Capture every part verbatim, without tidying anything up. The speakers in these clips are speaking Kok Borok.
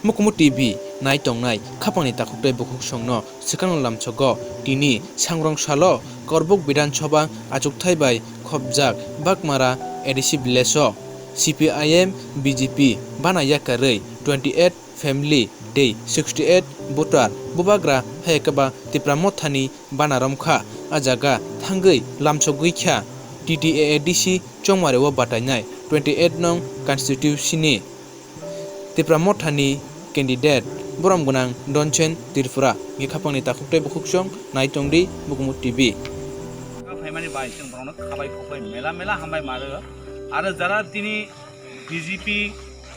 Mukumu T V nai tongnai khapangni takhuk tei bukhuk songno swkangno lamsogo. Tini sangrong salo Korbuk Bidhan Sabha achukthai bai khopjak Bakmara A D C village o C P I M B J P bana yakarwi twenty eight family tei sixty eight voter bubagra hai khe ba Tipra Mothani bana romkha. A jaga thangwi lamsogwi kha T T A A D C Chongmari o batainai twenty eight nong constituency ni Tipra Mothani candidate borom gwnang Donchen Tripura. Ngi khapangni takhuk tei bukhuk song nai tongdi Mukumu T V. Phaimani bai chwng borokno khabai khokbai mela mela hambai maro. Aro jara tini B J P,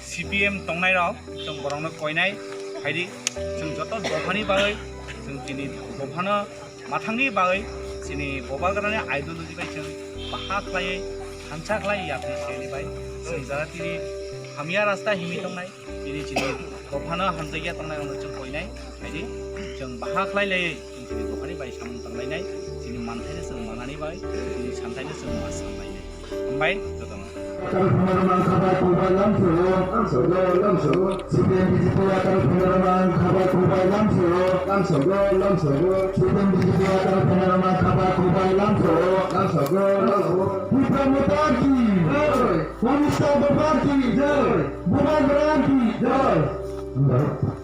C P M tongnai rok chwng borokno koinai phaidi chwng joto dophani bagwi chwng tini dophano mathangni bagwi chini bubagrani ideology bai chwng baha khlaiwi thansa khlai yapri siyani bai chwng jara tini hamya rasta himwi tongnai. Tini chini dophano hamjakya tongnai rokno chwng koinai phaidi chwng baha khlai laiwi chwng chini dophani bai samung tanglainai, chini manthaino chwng manani bai chini santhaino chwng ma sanlainai. Hambai jotono. Atar phunarok mang khabai khukbai lamsogo, lamsogo, lamsogo. C P M B J P atar phunarok mang khabai khukbai lamsogo, lamsogo, lamsogo. C P M B J P atar phunarok mang khabai khukbai lamsogo, lamsogo, lamsogo. Tipra Motha ki jai, Unisha Baba ki jai, Bubagra ki jai.